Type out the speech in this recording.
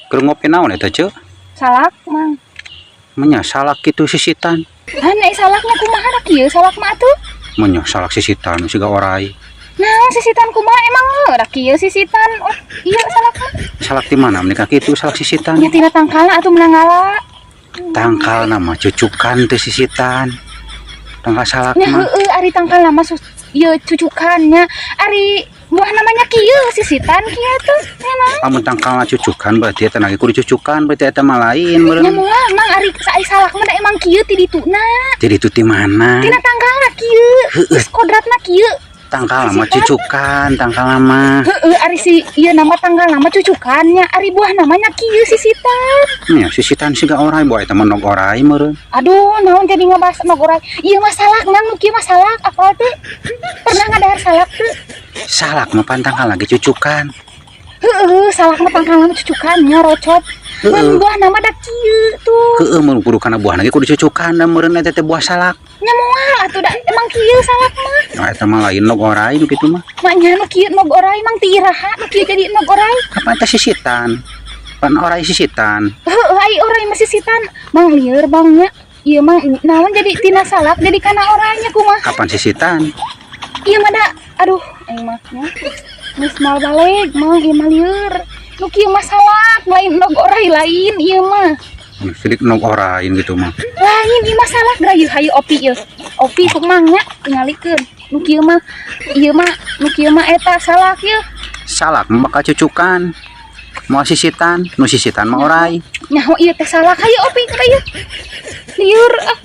Keur ngopi naon eta, Ceu? Salak, Mang. Menya salak kitu sisitan. Hana salaknya kumaha da kieu salak mah atuh? Menya salak sisitan siga orai. Nah, sisitan kumaha emang da kieu sisitan? Oh, iya salak mah. Salak di mana meuni kitu salak sisitan? Nya tina tangkalna atuh meunang ngala. Tangkalna mah cucukan teh sisitan. Tangkal salak Nya mah. Heueuh, ari tangkalna mah ieu cucukannya. Ari buah namanya kieu sisitan kieu tuh. Emang. Lamun tangkalna cucukan berarti eta lagi kudu cucukan, berarti eta mah lain Nya meureun. Moal, Mang, ari saai salak mah da emang kieu ti dituna. Jadi itu ti mana? Tina tangkalna kieu. Heueuh. Geus kodratna kieu. Tangkalna mah Sisitan. Cucukan tangkalna mah. Heueuh, ari si ieu nama tangkalna mah cucukannya, ari buah namanya kieu sisitan. Nya sisitan siga orai, buah eta mah nog orai meureun. Aduh, naon jadi ngebahas nog orai. Ieu mah salak, Mang, nu kieu mah salak, apal teu? Pernah ngadahar salak teu? Salak mah pan tangkal lagi cucukan. Heueuh, salak mah tangkalna mah cucukannya rocot. Heueuh. Mun buah nama da kieu tuh. Heueuh, mun kudu kana buahna ge kudu cucukan da meureun eta teh buah salak. Nya moal atuh, da emang kieu salak mah. Nah, eta mah lain nog orai nu kitu mah. Maknya nu kieu nog orai, Mang, ti iraha nu kieu jadi nog orai? Apa eta sisitan? Pan orai sisitan. Heueuh, ai orai mah sisitan. Mang, lieur, Bang, nya. Ieu mah naon jadi tina salak jadi kana orainya kumaha? Kapan sisitan? Ieu mah da aduh, aing mah nya. Geus moal balik, Mang, ieu mah lieur. Nu kieu mah salak, lain nog orai, lain ieu mah. Sidik nog orai gitu mah. Lain, ieu mah salak geura ieu, hayu opi ieu. Opi ku Mang nya tingalikeun. Nu kieu mah ieu mah nu kieu mah eta salak ieu. Salak mah bakal cucukan. Moal sisitan, nu sisitan mah orai. Nyaho ieu teh salak, hayu opi ka ieu. Lieur ah.